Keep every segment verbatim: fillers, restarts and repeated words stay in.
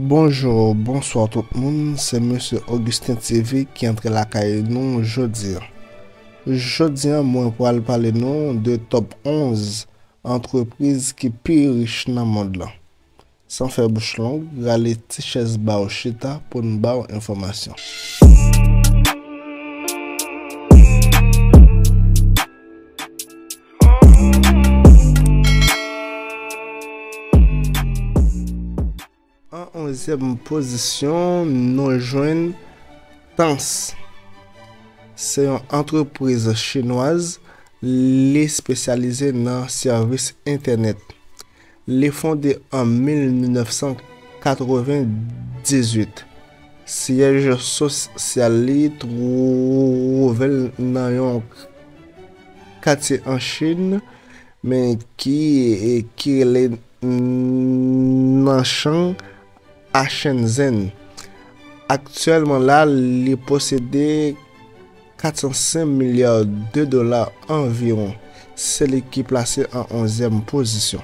Bonjou, bonswa tout moun, se Mesye Augustin T V ki antre lakay nou jodi a. Jodi a, mwen pral pale nou de top onz antrepriz ki pi rich nan mond lan. San fè bouch long, rale ti chèz ba w chita pou n ba w enfòmasyon. An onzyèm pozisyon, nou jwenn Tans. Se yon antrepriz chinwaz, li espesyalize nan sèvis entènèt. Li fonde an mil nèf san katrevendizuit. Syèj sosyal li twouve l nan yon katye an Chin, men ki, ki rele Nanshan a Shenzhen. Aktyèlman la, li posede kat san senk milya de dola anviwon. Se li ki plase an onzyèm pozisyon.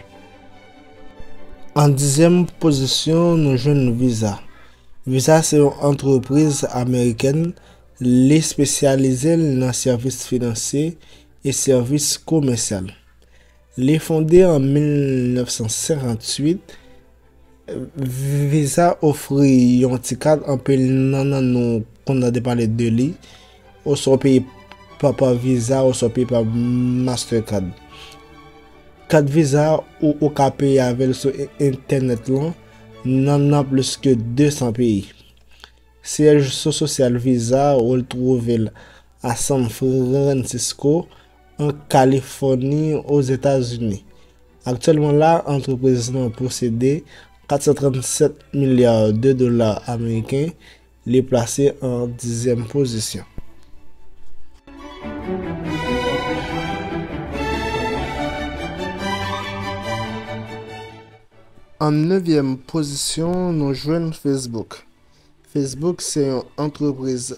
An dizyèm pozisyon, nou jwenn Visa. Visa se yon antrepriz amerikèn. Li espesyalize l nan sèvis finansye e sèvis komèsyal. Li fonde an mil nèf san senkantuit. Visa ofri yon ti kat, anpil nan, nan nou konn tande pale de li, oswa w peye pa, pa Visa, oswa w peye pa Mastercard. Kat Visa ou, ou ka peye avè l sou e-, entènèt lan nan, nan plis ke de san peyi. Syèj so-, sosyal Visa ou l twouve l a San Francisco, an Kalifòni, Ozetazini. Aktyèlman la, antrepriz lan posede kat san trannsèt milya de dola ameriken, li plase an dizyèm pozisyon. An nevyèm pozisyon, nou jwenn Facebook. Facebook se yon antrepriz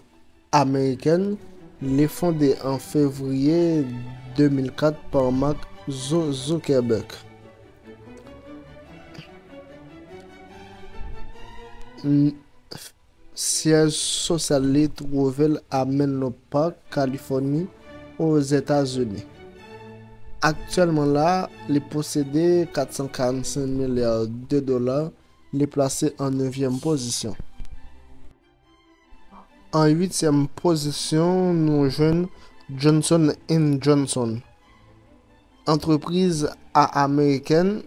amerikèn. Li fonde an fevriye de mil kat pa Mark Zu-, Zuckerberg. N-, syèj sosyal li twouve l a Menlo Park, Kalifòni, Ozetazini. Aktyèlman la, li posede kat san karannsenk milya de dola, li plase an nevyèm pozisyon. An uityèm pozisyon, nou jwenn Johnson and Johnson. Antrepriz a-, amerikèn,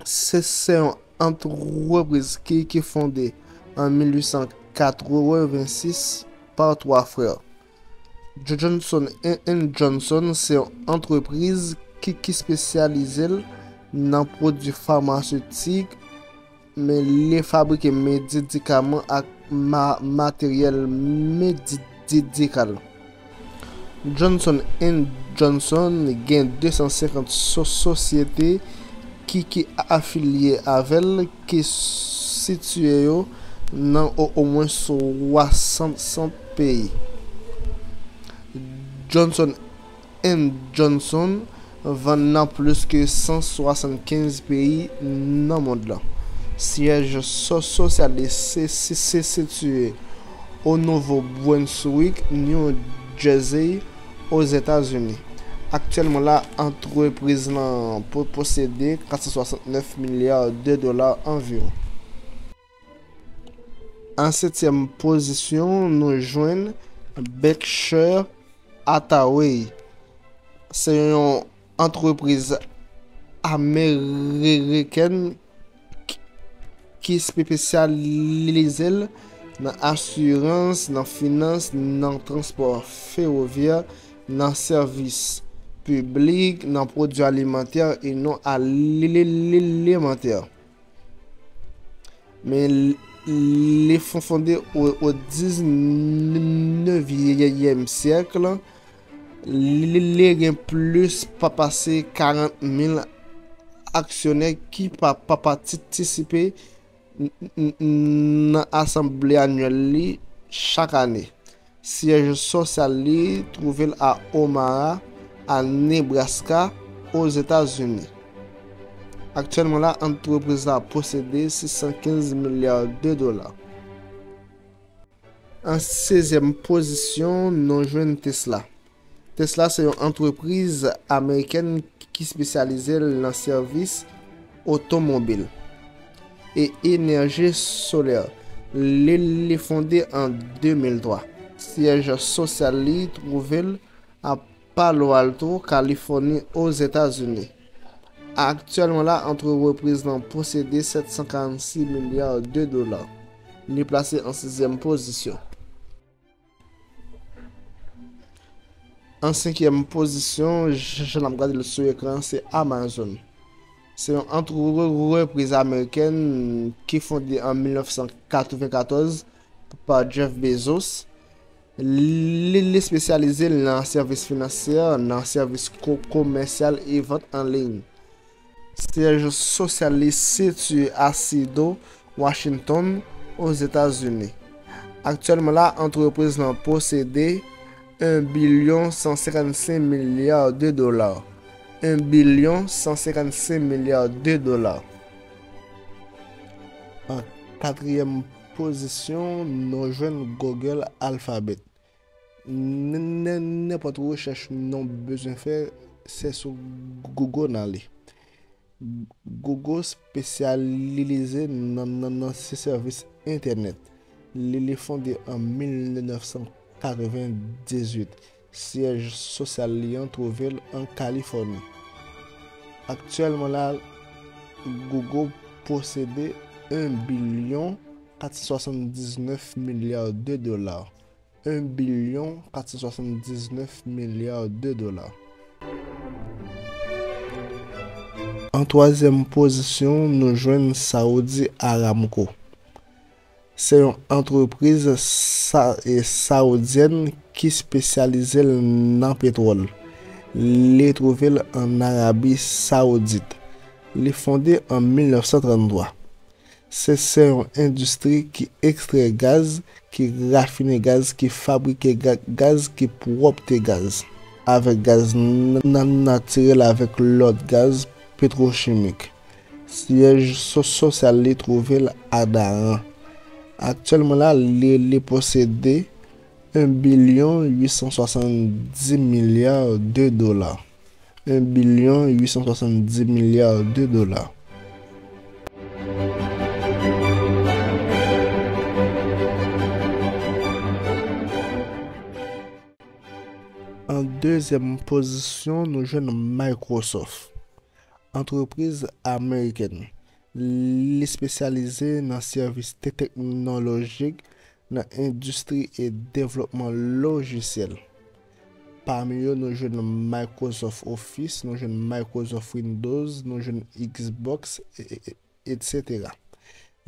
se, se yon antrepriz ki, ki fonde an mil uit san katrevensis pa twa frè. Johnson and, and Johnson se yon antrepriz ki, ki espesyalize l nan pwodui famasetik, men li fabrike medikaman ak ma-, materyèl medikal. Johnson and Johnson gen de san senkant so-, sosyete ki, ki afilye avè l, ki sitiye yo nan o-, omwen swasant peyi. Johnson and Johnson vann nan plis ke san swasannkenz peyi nan mond lan. Syèj so-, sosyal li se, se, se sitiye o Nouvo Brunswick, New Jersey, Ozetazini. Aktyèlman la, antrepriz lan po-, posede kat san swasantnèf milya de dola anviwon. An setyèm pozisyon, nou jwenn Berkshire Hathaway. Se yon antrepriz amerikèn ki, ki espesyalize l nan asirans, nan finans, nan transpò fewovyè, nan sèvis piblik, nan pwodui alimantè e non alimantè. Men li, li fon-, fonde o, o diznevyèm syèk. Li, li gen plis pa, pase karant mil aksyonè ki pa, pa patisipe n-, n-, n-, nan asanble anyèl li chak ane. Syèj sosyal li twouve l a Omaha, a Nebraska, Ozetazini. Aktyèlman la, antrepriz la posede sis san kenz milya de dola. An sezèm pozisyon, nou jwenn Tesla. Tesla se yon antrepriz amerikèn ki espesyalize l nan sèvis otomobil e enèji solè. Li, li fonde an de mil twa. Syèj sosyal li twouve l a Palo Alto, Kalifòni, Ozetazini. Aktyèlman la, antrepriz lan posede sèt san karannsis milya de dola. Li plase an sizyèm pozisyon. An senkyèm pozisyon, jan n ap gade l sou ekran, se Amazon. Se yon antrepriz amerikèn ki fonde an mil nèf san katreven katòz pa Jeff Bezos. Li, li espesyalize l nan sèvis finansyè, nan sèvis ko-, komèsyal e vant an liy. Syèj sosyal li sitiye a Seattle, Washington, Ozetazini. Aktyèlman la, antrepriz lan posede en bilyon san senkannsenk milya de dola. En bilyon san senkannsenk milya de dola. An katriyèm pozisyon, nou jwenn Google Alphabet. N-, n-, nenpòt rechèch nou bezwen fè, se sou Google n ale. Google espesyalize nan, nan, nan se sèvis entènèt. Li, li fonde an mil nèf san katreven dizuit. Syèj sosyal li an twouve l an Kalifòni. Aktyèlman la, Google posede en bilyon kat san swasanndiznèf milya de dola. En bilyon kat san swasanndiznèf milya de dola. An twazyèm pozisyon, nou jwenn Saudi Aramco. Se yon antrepriz sa-, e, saoudyèn ki espesyalize l nan petwòl. Li twouve l an Arabi Saoudit. Li fonde an mil nèf san tranntwa. Se, se yon endistri ki ekstrè gaz, ki rafine gaz, ki fabrike ga-, gaz, ki pwòpte gaz, avèk gaz n-, nan natirèl, avèk lòt gaz petwochimik. Syèj so-, sosyal li twouve l a Daran. Aktyèlman la, li, li posede en bilyon uit san swasanndis milya de dola. En bilyon uit san swasanndis milya de dola. An dezyèm pozisyon, nou jwenn Microsoft. Antrepriz amerikèn. Li espesyalize nan sèvis te-, teknolojik nan endistri e devlopman lojisyèl. Pami yo, nou jwenn Microsoft Office, nou jwenn Microsoft Windows, nou jwenn Xbox, e, e, e, etsetera.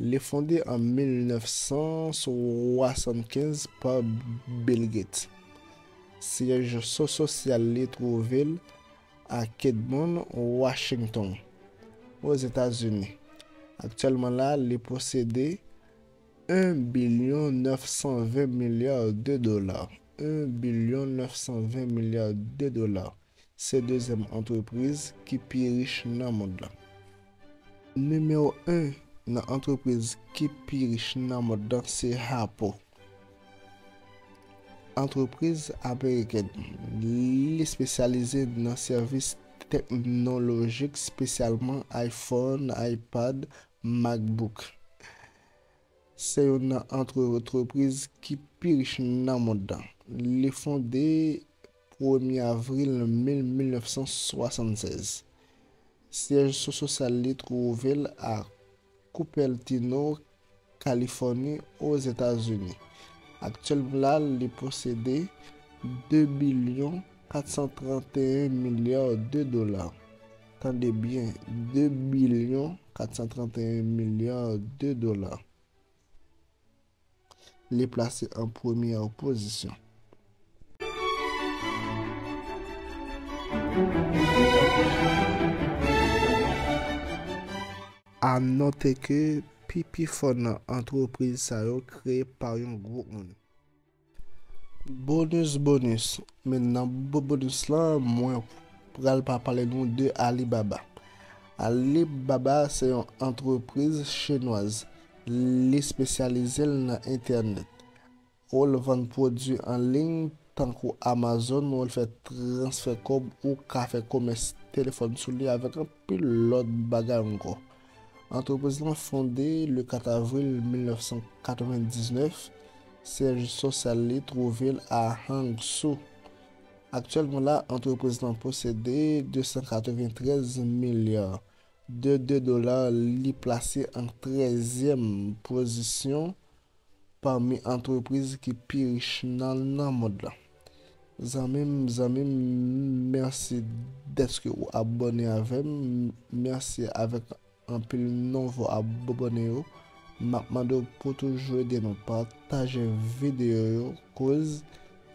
Li fonde an mil nèf san swasannkenz pa Bill Gates. Syèj so-, sosyal li twouve l a Kedmon, Washington, Ozetazini. Aktyèlman la, li posede en bilyon nèf san ven milya de dola. En bilyon nèf san ven milya de dola. Se dezyèm antrepriz ki pi rich nan mond lan. Nimewo en nan antrepriz ki pi rich nan mond lan se Apple. Antrepriz amerikèn. Li espesyalize nan sèvis teknolojik, espesyalman iPhone, iPad, MacBook. Se youn nan antrepriz ki pi rich nan mond lan. Li fonde premye avril mil, mil nèf san swasannsèz. Syèj so-, sosyal li twouve l a Cupertino, Kalifòni, Ozetazini. Aktyèlman la, li posede de bilyon kat san tranteyen milya de dola. Tande byen, de bilyon kat san tranteyen milya de dola. Li plase an premyè pozisyon. A note ke pi, pi fò nan antrepriz sa yo kreye pa yon gwoup moun. Bonus, bonus. Men nan bo-, bonus lan, mwen pral pa pale nou de Alibaba. Alibaba se yon antrepriz chinwaz. Li espesyalize l nan entènèt. Ou l vann pwodui an liy tankou Amazon, ou l fè transfè kòb, ou ka fè komès telefòn sou li avèk anpil lòt bagay ankò. Antrepriz lan fonde le kat avril mil nèf san katrevendiznèf. Syèj sosyal li twouve l a Hangzhou. Aktyèlman la, antrepriz lan posede de san katreventrèz milya de de dola, li plase an trèzyèm pozisyon pami antrepriz ki pi rich nan, nan mond lan. Zanmi m, zanmi m, mèsi dèske ou abòne avè m. Mèsi avèk anpil nouvo abòne yo. M ap mande w pou toujou ede nou pataje videyo yo, koz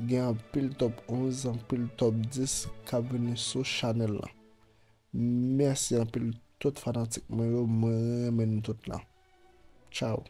gen anpil top onz, anpil top dis k ap vini sou chanèl lan. Mèsi anpil tout fanatik mwen yo, mwen renmen nou tout lan. Tchaw.